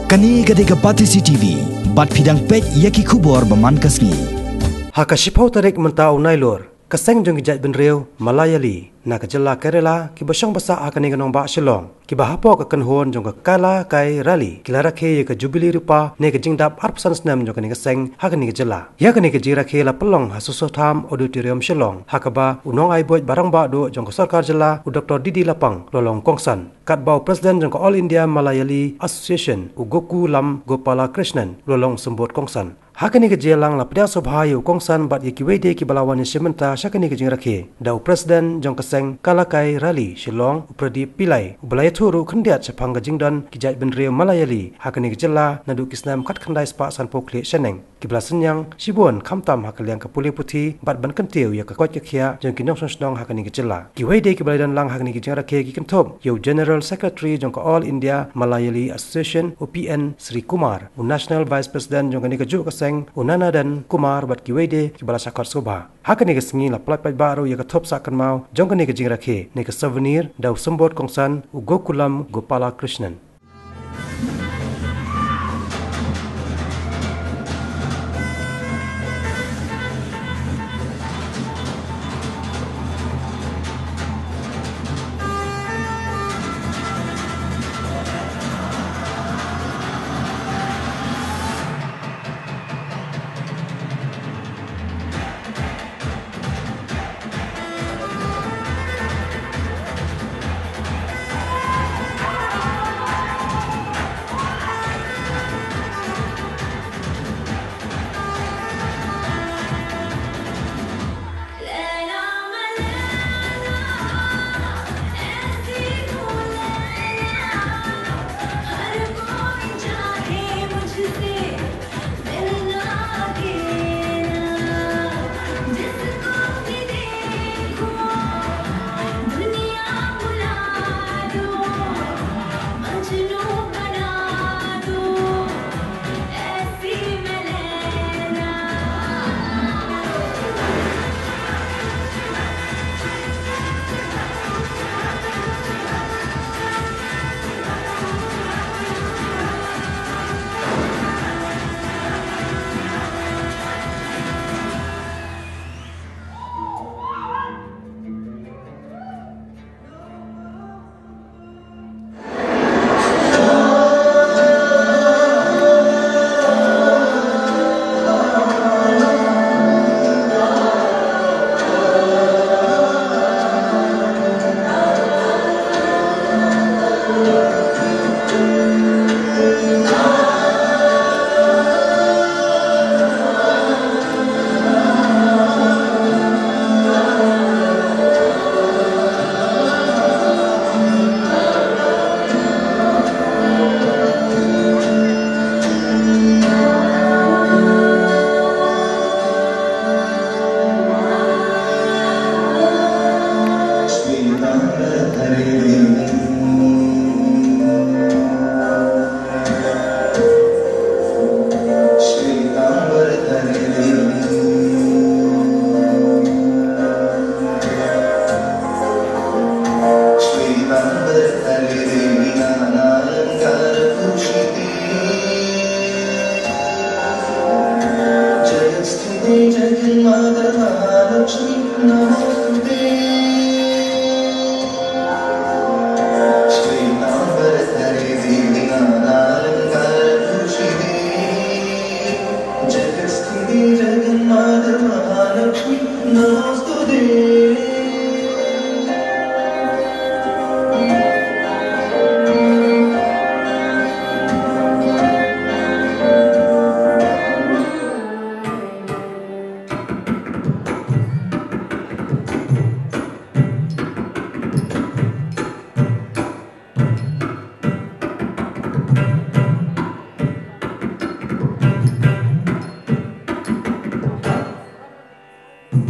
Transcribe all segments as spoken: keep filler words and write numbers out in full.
Kane ka dei ka Batesi T V, bad phi dang peit ïa ki khubor ba man ka sngi. Ha ka shiphew tarik mynta u Nailur, ka seng jong ki jaitbynriew Malayali na ka jylla Kerala, kiba shong basa ha kane ka nongbah Shillong, kiba hapoh ka kynhun jong ka Kalakai Rally, ki la rakhe ïa ka Jubili Rupa ne ka jingdap arphew san snem jong kane ka seng ha kane ka jylla. Ïa kane ka jingrakhe la pynlong ha Sossotham Auditorium Shillong, ha kaba u nongai buit ba rangbah duh jong ka sorkar jylla, u Doctor D D Lapang, u la long kongsan. Katba u President jong ka All India Malayali Association, u Gokulam Gopalakrishnan, u la long symbud kongsan. Ha kane ka jingïalang la pdiang sngewbha ïa u kongsan bad ïa kiwei de kiba la wan ïashim bynta sha kane ka jingrakhe da u President jong ka seng Kalakai Rally Shillong, u Pradip Pillai, uba la ïathuh ruh khyndiat shaphang ka jingdon ki jaitbynriew Malayali ha kane ka jylla naduh ki snem khatkhyndai spah sanphew khlieh shaneng, kiba la synñiang shibun khamtam ha ka liang ka pule puthi bad ban kyntiew ïa ka koit ka khiah jong ki nongshong shnong ha kane ka jylla. Kiwei de kiba la don lang ha kane ka jingrakhe ki kynthup ïa u General Secretary jong ka All India Malayali Association, u P N Sri Kumar, u National Vice President jong kane kajuh ka seng, u Nanadan Kumar, bad kiwei de kiba la shah khot sngewbha. Ha kane ka sngi la pyllait paidbah ruh ïa ka thup sah kynmaw jong kane ka jingrakhe ne ka souvenir da u symbud kongsan, u Gokulam Gopalakrishnan.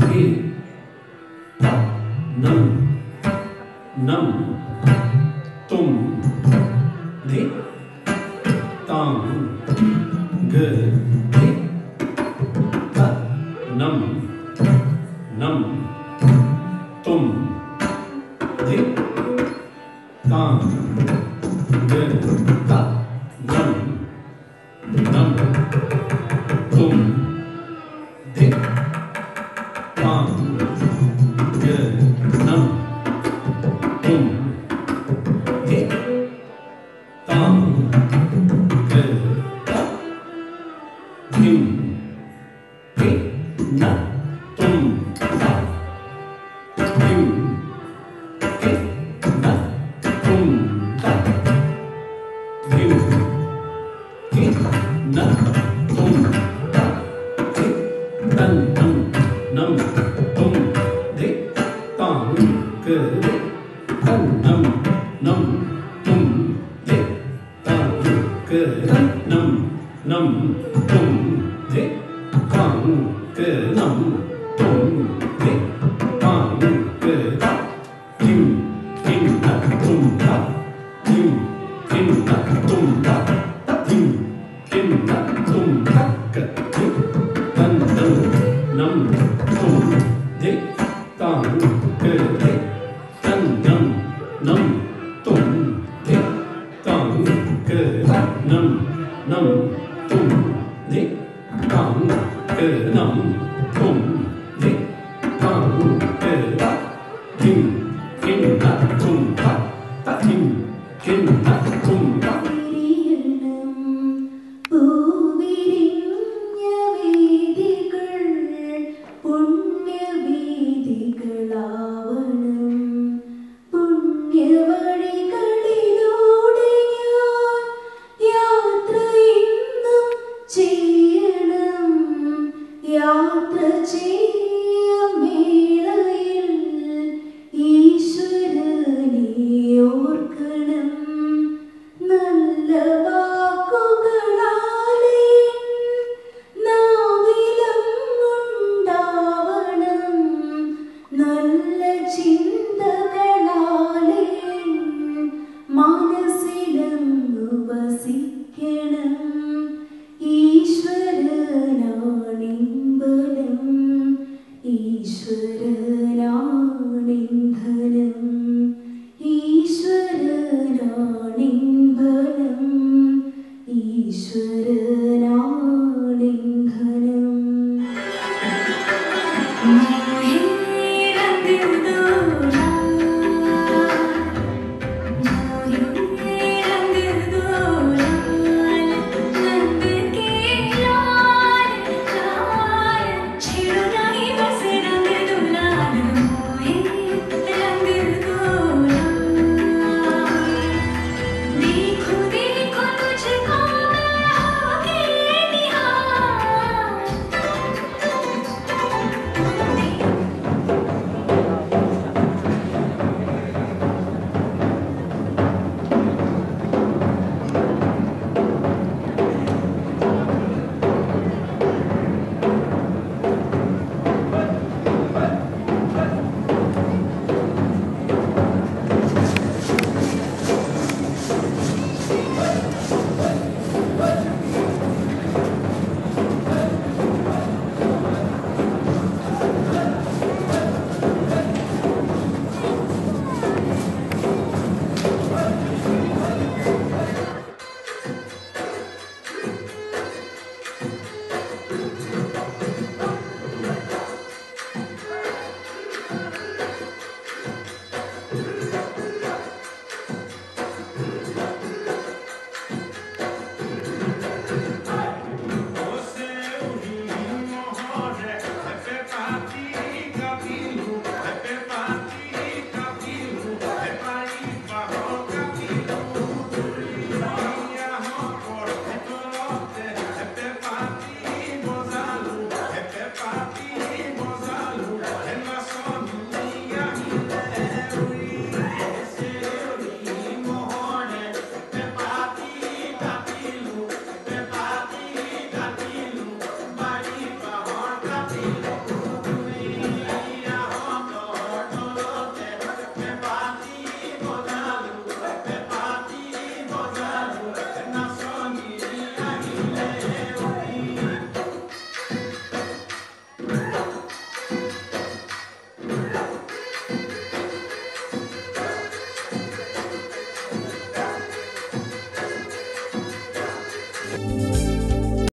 Dhi, ta, nam, nam, tum, dhi, tang, ge, dhi, ta, nam, nam, tum, dhi, tang, ge, ta, nam. Dim, dim, na, tum, da. Dim, dim, na, tum, da. Dim, dim, na, tum, da. Dim, dan, nam, nam, tum, de, tang, ke, de. Kan nam nam tum de, tang ke nam nam tum de, tang ke nam tum de, tang ke ta, tim tim ta tum ta, tim tim ta tum ta, ta tim tim ta tum ta, ka tim kan nam nam tum de, tang ke de. Kan nam nam tum de, tang ke ta nam nam tum de, tang ke nam tum de, tang ke ta, tim tim ta tum ta, ta tim tim ta tum ta.